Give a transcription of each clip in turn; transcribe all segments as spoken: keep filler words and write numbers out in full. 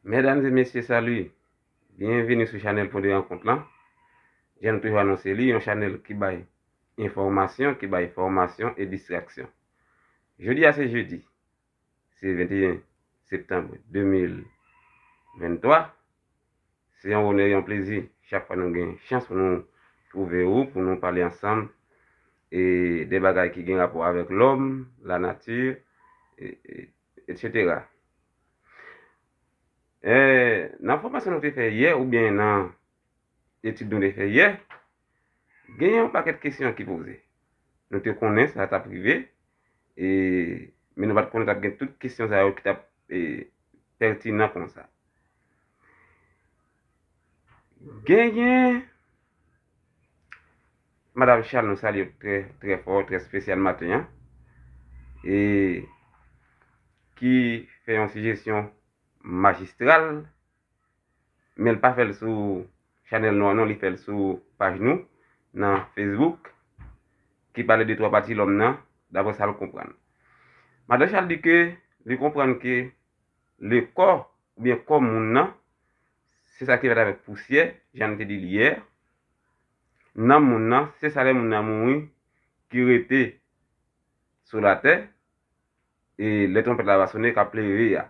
Medam e mesye, sali! Byenvini sou chanèl Pwen de Rankont lan. Jan nou toujou anonse li, yon chanèl ki bay enfòmasyon, ki bay fòmasyon e distraksyon. Jodi a se jedi, se venteyen septanm de mil venntwa. Se yon onè, yon plezi chak fwa nou gen chans pou nou twouve ou, pou nou pale ansanm e de bagay ki gen rapò avèk lòm, lanati, e, e, etsetera. E, nan fòmasyon nou te fè yè, oubyen nan etid nou te fè yè, gen yon pakèt kesyon ki poze. Nou te konnen sa t ap rive, e, men nou pa t konnen t ap gen tout kesyon sa yo ki t ap, e, pètinan konsa. Genyen Madanm Charles, nou salye w trè, trè fò, trè espesyal maten an, e ki fè yon sijesyon majistral, men l pa fè l sou chanèl nou an non, li fè l sou paj nou nan Facebook, ki pale de twa pati lòm nan, daprè sa l konprann. Madanm Charles di ke li konprann ke le kò, oubyen kò moun nan, se sa ki fèt avèk pousyè, jan n te di l yè. Nanm moun nan, se sa lè moun nan mouri, ki rete sou latè, e lè twonpèt la va sonnen, k ap leve a.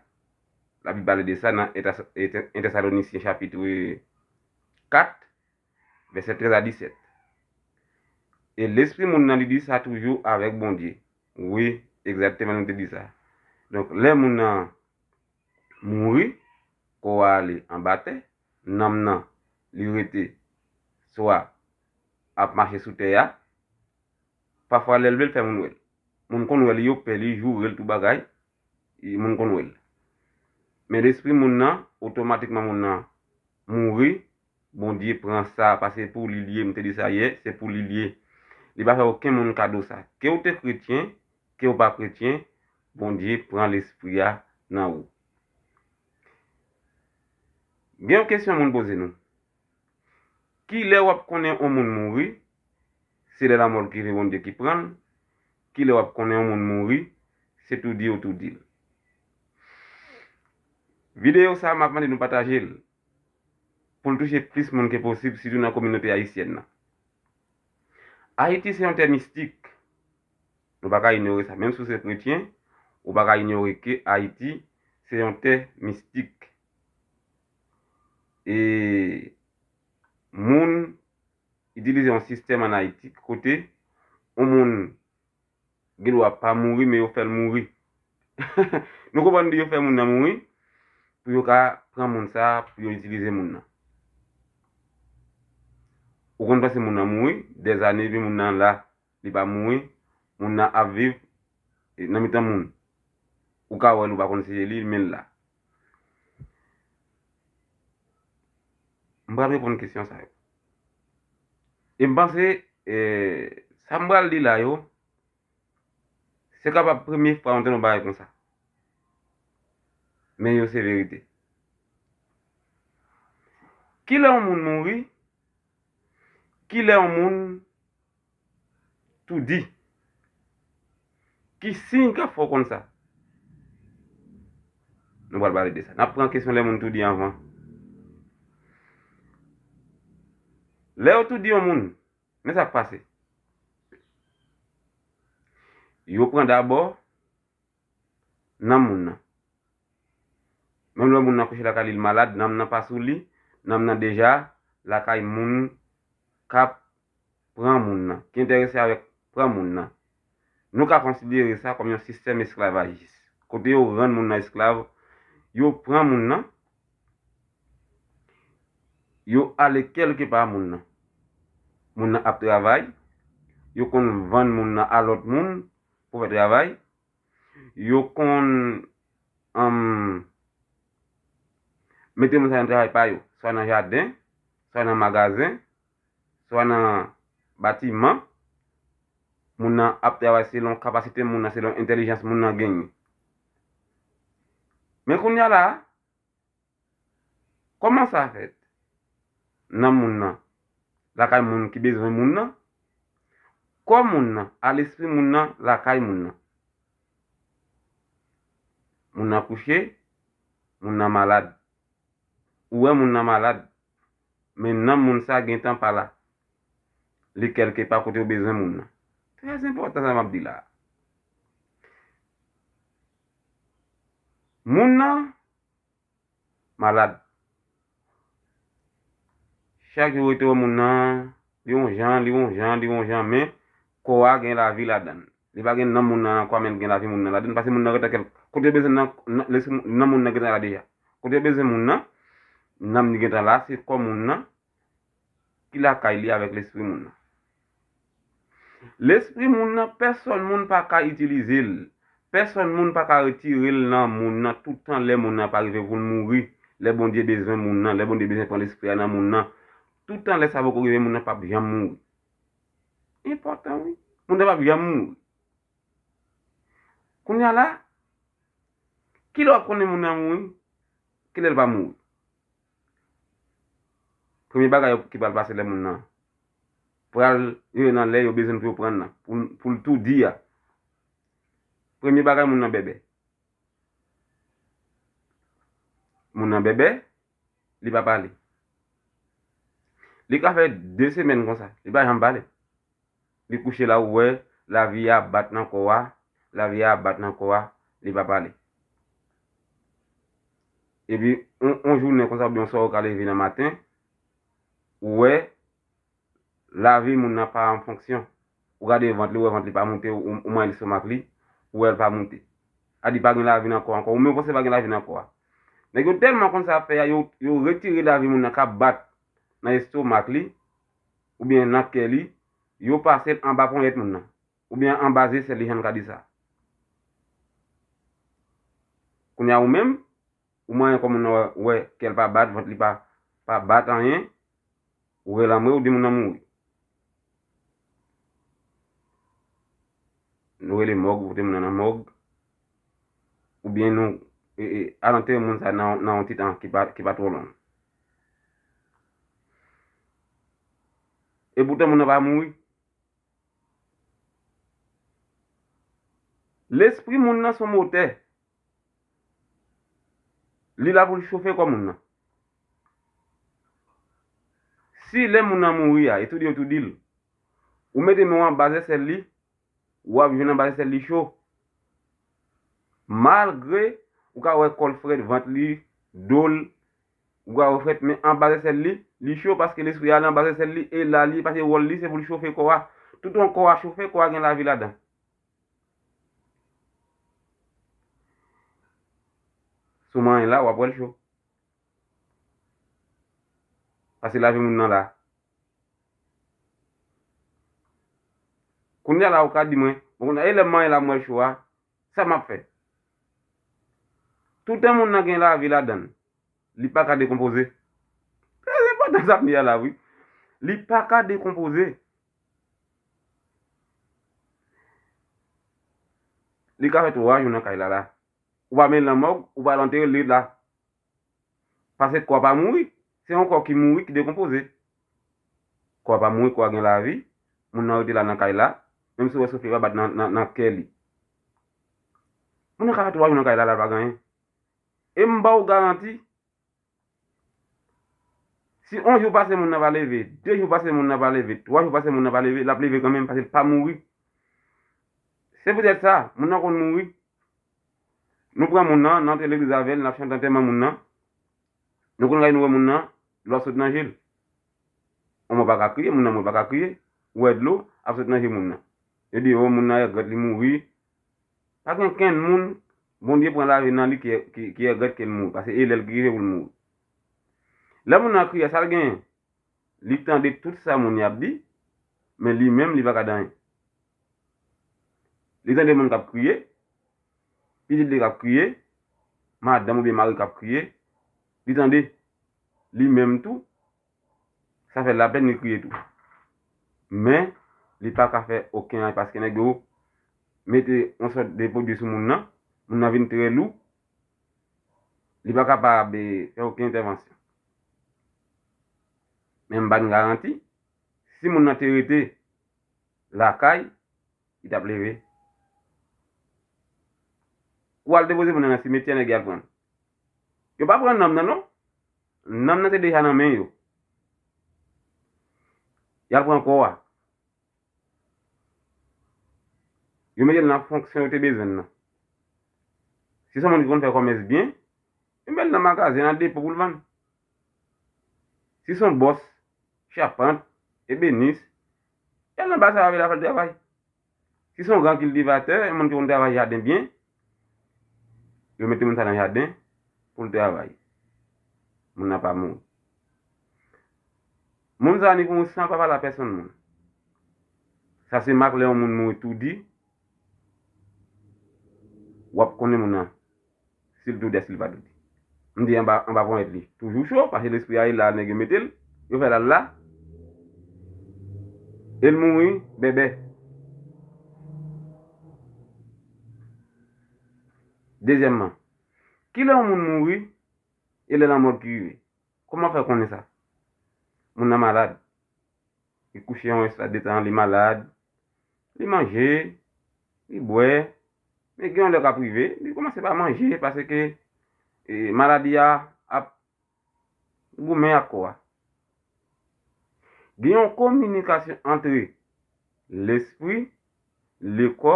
Labib pale de sa nan Entès-, Entè-, Entèsalonisyen chapit kat, vèsè trèz a disèt. E lespri moun nan, li di sa toujou avèk Bondye. Wi, egzakteman, nou te di sa. Donk, lè moun nan mouri, kò a ale anba tè, nanm nan, li rete swa ap mache sou tè a, pafwa lè l vle l fè moun wè l. Moun konn wè l, yo pè li, joure l, tout bagay, e moun konn wè l. Men lespri moun nan, otomatikman moun nan mouri, Bondye pran sa, paske se pou li l ye, m te di sa yè, se pou li l ye. Li pa fè okenn moun kado sa. Ke w te kretyen, ke w pa kretyen, Bondye pran lespri a nan ou. Gen yon kesyon moun poze nou. Kilè w ap konnen yon moun mouri? Se lè lanmò l rive, Bondye ki pran l. Kilè w ap konnen yon moun mouri? Se tou di yo tou di l. Videyo sa a, m ap mande nou pataje l pou l touche plis moun ke posib, sitou nan kominote ayisyèn nan. Ayiti se yon tè mistik. Nou pa ka inyore sa. Menm si w se kretyen, ou pa ka inyore ke Ayiti se yon tè mistik. E moun itilize yon sistèm an Ayiti kote yon moun gen dwa pa mouri, men yo fè l mouri. Nou konprann, yo fè moun nan mouri pou yo ka pran moun sa a, pou yo itilize moun nan. Ou konn panse moun nan mouri, dèzane, epi moun nan la, li pa mouri, moun nan ap viv, e, nan mitan moun. Ou ka wè l, ou pa konn si se li, men l la. M pral reponn kesyon sa yo. E m panse, e, sa m pral di la yo, se kapab premye fwa w tande yon bagay konsa. Men yo se verite. Kilè yon moun mouri? Kilè yon moun toudi? Ki siy k ap fè w konn sa? Nou pral pale de sa. N ap pran kesyon lè moun toudi anvan. Lè yo toudi yon moun, men sa k pase. Yo pran dabò nanm moun nan. Menm lè moun nan kouche lakay li, l malad, nanm nan pa sou li, nanm nan deja lakay moun k ap pran moun nan, ki enterese avèk pran moun nan. Nou ka konsidere sa kòm yon sistèm esklavajis, kote yo rann moun nan esklav, yo pran moun nan, yo ale kèlkepa moun nan. Moun nan ap travay, yo konn vann moun nan a lòt moun pou fè travay, yo konn, anm, mete moun sa yo nan travay pa yo, swa nan jaden, swa nan magazen, swa nan batiman. Moun nan ap travay selon kapasite moun nan, selon entèlijans moun nan genyen. Men kounye a la a, kòman sa fèt? Nanm moun nan lakay moun ki bezwen moun nan, kò moun nan a lespri moun nan lakay moun nan. Moun nan kouche, moun nan malad. ou wè moun nan malad, men nanm moun sa gentan pa la. Li kèlkepa kote w bezwen moun nan. Trè enpòtan sa m ap di la a. Moun nan malad. Chak jou ou rete wè moun nan, li yon jan, li yon jan, li yon jan, men kò a gen lavi ladan l. Li pa gen nanm moun nan nan kò a, men l gen lavi moun nan ladan l, paske moun nan gentan kèl, kote yo bezwen nan, nan, lespri, nanm moun nan gentan la deja. Kote yo bezwen moun nan, nanm li gentan la, se kò moun nan ki lakay li avèk lespri moun nan. Lespri moun nan, pèsòn moun pa ka itilize l. Pèsòn moun pa ka retire l nan moun nan toutan lè moun nan pa rive pou l mouri. Lè Bondye bezwen moun nan, lè Bondye bezwen pran lespri a nan moun nan, toutan lè sa poko rive, moun nan p ap janm mouri. Enpòtan, wi. Moun nan p ap janm mouri. Kounye a la, kilè w ap konnen moun nan mouri? Kilè l pa mouri? Premye bagay yo ki pral pase lè moun nan pral rive nan lè yo bezwen pou yo pran nan, pou, pou l tou di a. Premye bagay, moun nan bèbè. Moun nan bèbè, li pa pale. Li ka fè de semèn konsa, li pa janm pale. Li kouche la, ou wè lavi a ap bat nan kò a, lavi a ap bat nan kò a, li pa pale. Epi, on, on jounen konsa, oubyen on swa ou ka leve nan maten, ou wè lavi moun nan pa an fonksyon. Ou gade vant li, ou wè vant li pa moute, ou, ou manye lestomak li, ou wè l pa moute. A di pa gen lavi nan kò ankò, ou menm panse pa gen lavi nan kò a. Nèg yo tèlman konn sa ap fè a, yo, yo retire lavi moun nan k ap bat nan estomak li, oubyen nan kè li, yo pase l anba ponyèt moun nan, oubyen anba zesèl li, jan n ka di sa. Kounye a ou menm, ou manyen kò moun nan wè, wè kè l pa bat, vant li pa, pa bat anyen, ou rele anmwe, ou di moun nan mouri. Nou rele mòg, pote moun nan nan mòg, oubyen nou, e, e, al antere moun sa nan, nan yon ti tan ki pa, ki pa twò long. Epoutan moun nan pa mouri. Lespri moun nan se yon motè. Li la pou l chofe kò moun nan. Si lè moun nan mouri a, e tou di yo tou di l, ou mete men w anba zesèl li, w ap jwenn anba zesèl li cho. Malgre ou ka wè kò l frèt, vant li, do l, ou ka wè frèt, men anba zesèl li, li cho paske lespri a ale anba zesèl li, e la li, paske wòl li se pou l chofe kò a. Tout yon kò a chofe, kò a gen lavi ladan. Si w manyen la, w ap wè l cho. Paske lavi moun nan la. Kounye a la, ou ka di mwen, bon, kounye a, e lè m manyen la, m wè l cho a, sa m ap fè? Toutan moun nan gen lavi ladan l, li pa ka dekonpoze. Trè enpòtan sa m di a la, wi. Li pa ka dekonpoze. Li ka fè twa jou nan kay la, la. Ou pa mennen l nan mòg, ou pa al antere l, li la. Paske kò a pa mouri. Se yon kò ki mouri, ki dekonpoze. Kò a pa mouri, kò a gen lavi. Moun nan rete la nan kay la. Menm si w wè souf li pa bat nan, nan, nan kè li. Moun nan ka fè twa jou nan kay la, la pa gen anyen. E m ba w garanti, si yon jou pase moun nan pa leve, de jou pase moun nan pa leve, twa jou pase moun nan pa leve, l ap leve kanmenm paske l pa mouri. Se poutèt sa, moun nan konn mouri. Nou pran moun nan, n antre legliz avè l, n ap chante antèman moun nan. Nou konn gade nou wè moun nan, dlo ap sot nan je l. Yon mò pa ka kriye, moun nan mò pa ka kriye. Ou wè dlo ap sot nan je moun nan. Yo di, o, moun nan regrèt li mouri. Pa gen kenn moun, Bondye pran lavi nan li ki, ki, ki regrèt ke l mouri, paske e lè l ki rive pou l mouri. Lè moun nan kriye, sa l genyen? Li tande tout sa moun y ap di, men li menm, li pa ka di anyen. Li tande moun k ap kriye, pitit li k ap kriye, madanm oubyen mari k ap kriye, li tande li menm tou, sa fè l lapèn, li kriye tou. Men, li pa ka fè okenn anyen paske nèg yo mete yon sòt de pwodui sou moun nan, moun nan vin trè lou, li pa kapab, eh, fè okenn entèvansyon. Men m ba n garanti, si moun nan te rete lakay, li t ap leve. Ou al depoze moun nan nan simetyè, nèg yo al pran l. Yo pa pran nanm nan, non. nanm nan te deja nan men yo. Y al pran kò a. Yo mete l nan fonksyon yo te bezwen l nan. Si se yon moun ki konn fè kòmès byen, yo met l nan magazen, nan depo pou l vann. Si se yon bòs, chapant, ebenis, y al nan bagay sa yo avè l, fè l travay. Si se yon gran kiltivatè, yon moun ki konn travay jaden byen, yo mete moun sa nan jaden pou l travay. Moun nan pa mouri. Moun sa ni pou moun san pa pale a pèsonn moun. Sa se mak lè yon moun mouri toudi, w ap konnen moun nan. Si l toudi, si l pa toudi. M di anba, anba ponyèt li. Toujou cho, paske lespri a ye la, nèg yo mete l, yo fè l al la. E l mouri, bèbè. Dezyèmman, kilè yon moun mouri, e lè lanmò ki rive? Kòman fè konnen sa? Moun nan malad. Li kouche yon espas de tan, li malad. Li manje, li bwè. Men gen yon lè k ap rive, li kòmanse pa manje, paske, e, maladi a ap goumen ak kò a. Gen yon kominikasyon antre lespri, lekò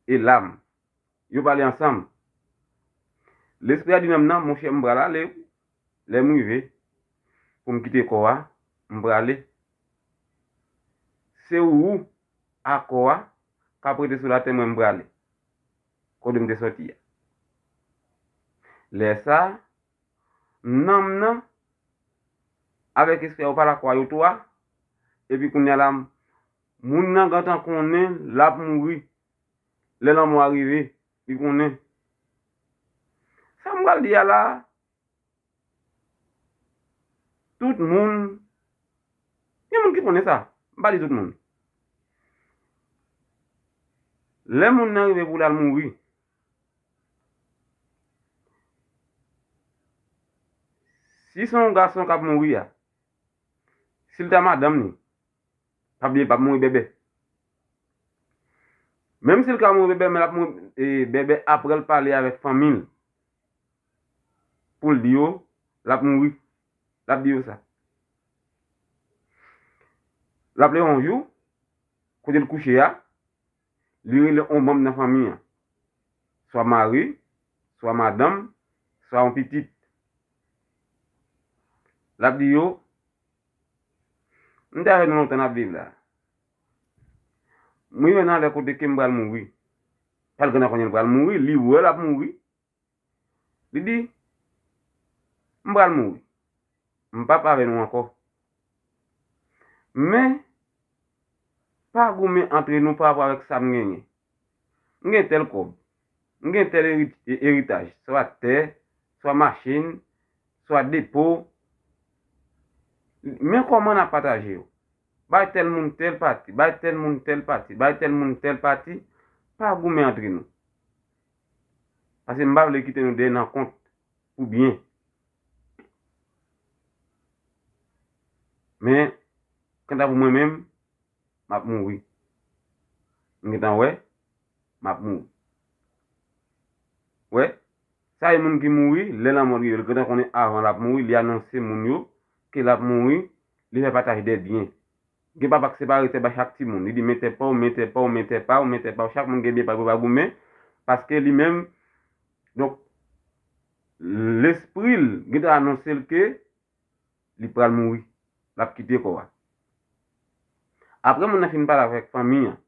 e lam. Yo pale ansanm. Lespri a di nanm nan, monchè, m pral ale. Lè m rive, pou m kite kò a, m prale. Se ou a kò a k ap rete sou latè, mwen m prale. Kote m te sòti a. Lè sa a, nanm nan avèk espri a yo pale ak kò a yo twa, epi kounye a la, moun nan gentan konnen l ap mouri. Lè lanmò a rive, li konnen. Sa m pral di a la, tout moun, gen moun ki konnen sa. M pa di tout moun. Lè moun nan rive pou l al mouri, si se yon gason k ap mouri a, si l ta madanm ni, pa bliye, p ap mouri bèbè. Menm si l ka mouri bèbè, men l ap mouri, e, bèbè apre l pale avèk fanmi l. Pou l di yo, l ap mouri. L ap di yo sa. L ap leve yon jou, kote l kouche a, li rele yon manm nan fanmi an. Swa mari, swa madanm, swa yon pitit. L ap di yo, m te avè nou lontan n ap viv la. M rive nan lè kote ke m pral mouri. Pral gentan konnen l pral mouri, li wè l ap mouri. Li di, m pral mouri. M p ap avè nou ankò. Men, pa goumen antre nou pa rapò avèk sa m genyen. M gen tèl kòb. M gen tèl eri-, e-, eritaj. Swa tè, swa machin, swa depo. Men kòman n ap pataje yo. Bay tèl moun tèl pati, bay tèl moun tèl pati, bay tèl moun tèl pati. Pa goumen antre nou. Paske m pa vle kite nou dèyè nan kont pou byen. Men, kanta pou mwen menm, m ap mouri. M gentan wè, m ap mouri. Wè, sa e moun ki mouri, lè lanmò rive, l gentan konnen avan l ap mouri, li anonse moun yo ke l ap mouri, li fè pataj dè byen. Gen papa k separe tè bay chak timoun. Li di, men tè pa w, men tè pa w, men tè pa w, men tè pa w. Chak moun gen byen pa l pou pa goumen. Paske li menm, donk, lespri l gentan anonse l ke li pral mouri. L ap kite kò a. Apre moun nan fin pale avèk fanmi an,